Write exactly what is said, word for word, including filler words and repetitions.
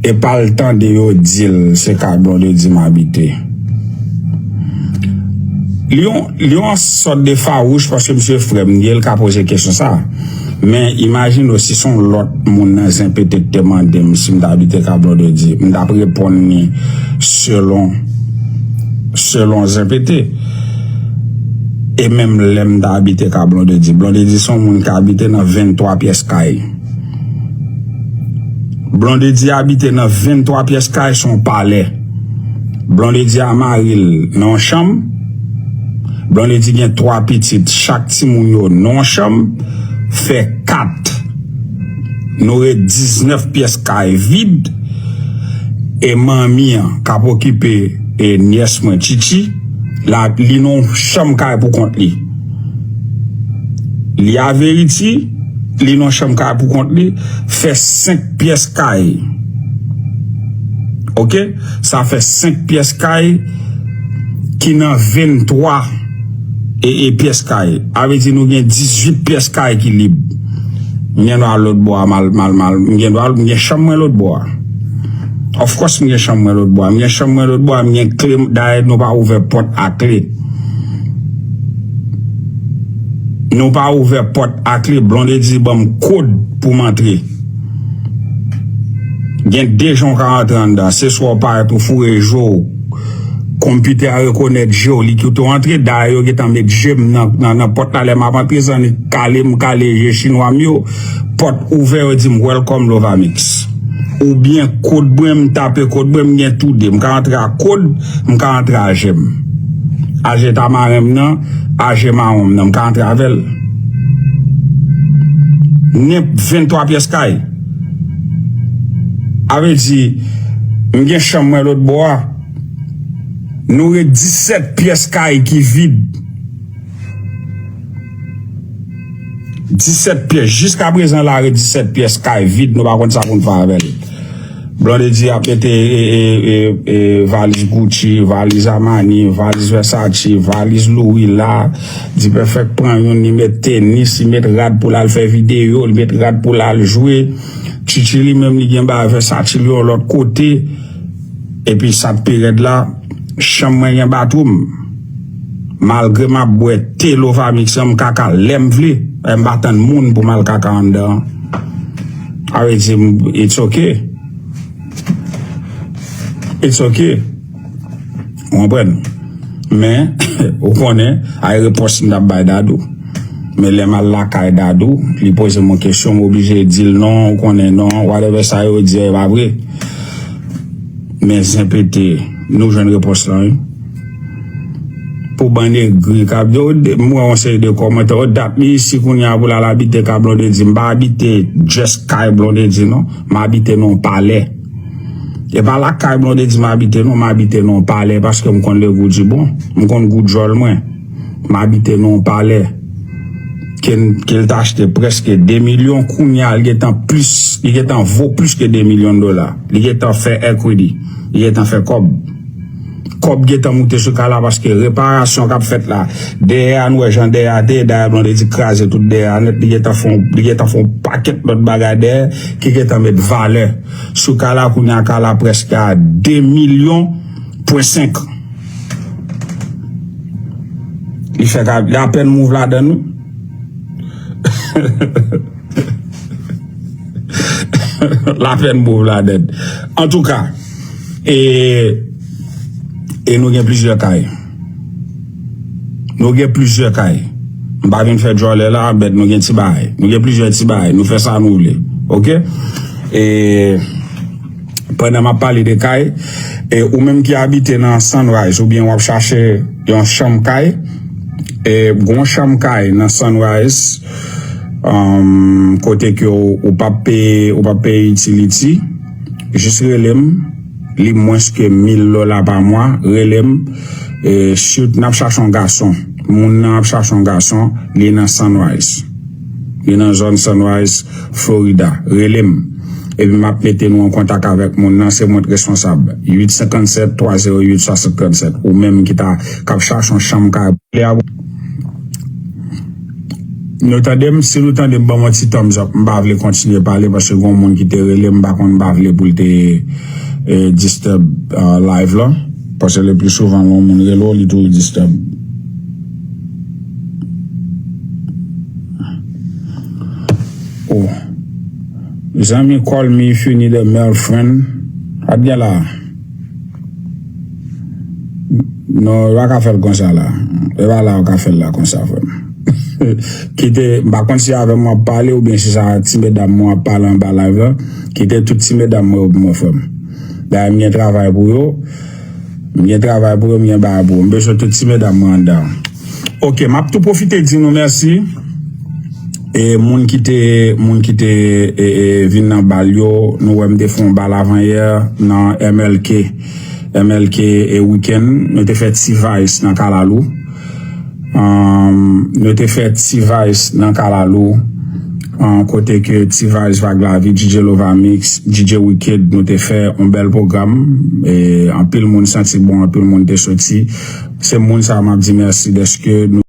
E pa l tande yo di l se kay Blondedy m abite. Li yon, li yon sòt de fawouch paske misye frè m, li ka poze kesyon sa. Men imajine w si se yon lòt moun nan Zen Pete ki te mande m si m ta abite kay Blondedy, m t ap reponn li selon, selon Zen Pete. E menm lè m ta abite kay Blondedy. Blondedy se yon moun ki abite nan venntwa pyès kay. Blondedy abite nan venntwa pyès kay, se yon palè. Blondedy a mari l nan yon chanm. Blondedy gen twa pitit, chak timoun yo nan yon chanm, fè kat. Nou ret diznèf pyès kay vid. E manmi an k ap okipe e nyès mwen, Tchitchi, la, li nan yon chanm kay pou kont li. Li a Verity, li nan yon chanm kay pou kont li, fè senk pyès kay. Oke? Sa fè senk pyès kay ki nan venntwa e, e pyès kay. A vle di nou gen dizuit pyès kay ki lib. M gen dwa al lòt bò a, mal, mal, mal. M gen dwa, m gen chanm mwen lòt bò a. Of course, m gen chanm mwen lòt bò a. M gen chanm mwen lòt bò a, m gen kle, dayè nou pa ouvè pòt a kle. Nou pa ouvè pòt a kle. Blondedy ban m kòd pou m antre. Gen de jan w ka antre anndan. Se swa w parèt ou foure je w, konpitè a rekonèt je w, li kite w antre. Dayè yo gentan met je m nan, nan, nan pòt la lè m ap antre, zanmi, kale m kale je chinwa m yo, pòt ouvè, yo di m welcome Lovamix. Oubyen kòd mwen, m tape kòd mwen, m gen tou de. M ka antre ak kòd, m ka antre ak je m. Ak je tamaren m nan, ak je mawon m nan, m ka antre avè l. Nenp venntwa pyès kay. A vle di, m gen chanm mwen lòt bò a. Nou ret disèt pyès kay ki vid. Disèt pyès. Jiska prezan la ret disèt pyès kay vid, nou pa konn sa pou n fè avè l. Blondedy ap mete e, e, e, e, valiz Gucci, valiz Armani, valiz Versace, valiz Louis la. D-Perfect pran youn, li met tenis, li met rad pou l al fè videyo, li met rad pou l al jwe. Tchitchi li menm li gen bagay Versace li yon lòt kote. Epi sa k pi rèd la, chanm mwen gen bathroom. Malgre m ap bwè te Lovamix an, m ka kale lè m vle. E m pa tann moun pou m al kaka anndan. A vle di, it's okay. It's okay. Ou konprann? Men, ou konnen, ay repons m t ap bay Dadou. Men lè m al lakay Dadou, li poze m yon kesyon, m oblije di l non, ou konnen non, whatever sa yo di a, e pa vre. Men Zen Pete, nou jwenn repons lan, wi. Pou bann egri k ap di, o, de- m wè yon seri de kòmantè, o, dat li isi kounye a pou l al abite kay Blondedy. M pa abite just kay Blondedy, non. M abite nan yon palè. E pa lakay Blondedy m abite, non. M abite nan yon palè paske m konn le goût du bon. M konn gou djòl mwen. M abite nan yon palè ke, ke l t achte prèske de milyon, kounye a, li gentan plis, li gentan vo plis ke de milyon dola. Li gentan fè equity. Li gentan fè kòb. Kòb gentan moute sou kay la paske reparasyon k ap fèt la. Dèyè a, nou wè jan dèyè a te ye, dèyè a Blondedy kraze tout dèyè a nèt, li gentan fè yon, li gentan fè yon pakèt lòt bagay dèyè ki gentan met valè sou kay la, kounye a kay la prèske a de milyon pwen senk. Li fè ka, li apèn move ladan nou. Lapèn move ladan. Antouka, e, e nou gen plizyè kay. Nou gen plizyè kay. M pa vin fè djòlè la, bèt nou gen ti bagay. Nou gen plizyè ti bagay. Nou fè sa nou vle. Oke? E pandan m ap pale de kay, e ou menm ki abite nan Sunrise oubyen w ap chache yon chanm kay, e gon chanm kay nan Sunrise, um, kote ke ou, ou p ap peye, ou p ap peye itiliti, jis rele m. Li mwens ke mil dola pa mwa, rele m. E, si n ap chache yon gason, moun nan ap chache yon gason, li nan Sunrise. Li nan zòn Sunrise, Florida. Rele m. Epi m ap mete nou an kontak avèk moun nan, se mwen k responsab. Uit senkannsèt, twa zewo uit, swasann trannsèt. Ou menm ki ta, k ap chache yon chanm kay. Nou tande m? Si nou tande m, ban m yon ti thumbs up. M pa vle kontinye pale paske gen yon moun ki te rele m, m pa konn, m pa vle pou l te eh, disturb uh, live la. Paske le pli souvan lè yon moun rele w, li toujou disturb. Oh. Zanmi, call me if you need a male friend. Sa t gen la? Non, yo pa ka fè l konsa la. E pa la yo ka fè l la konsa, frè m. Kite, m pa konn si avè m w ap pale oubyen si sa ti medam mwen w ap pale anba live la. Kite tout ti medam mwen yo pou mwen, frè m. Dayè, m gen travay pou yo. M gen travay pou yo, m gen bagay pou yo. M bezwen tout ti medam mwen anndan. Ok, m ap tou pwofite di nou mèsi. E moun ki te moun ki te e, e, vin nan bal yo, nou wè m te fè yon bal avanyè nan M L K. M L K e weekend, nou te fè T-Vice nan Kalalou. Um, nou te fè T-Vice nan Kalalou. An kote ke T-Vice, Vag Lavi, D J Lovamix, D J Wicked, nou te fè yon bèl pwogram. E anpil moun santi bon, anpil moun te soti. Se moun sa a m ap di mèsi dèske nou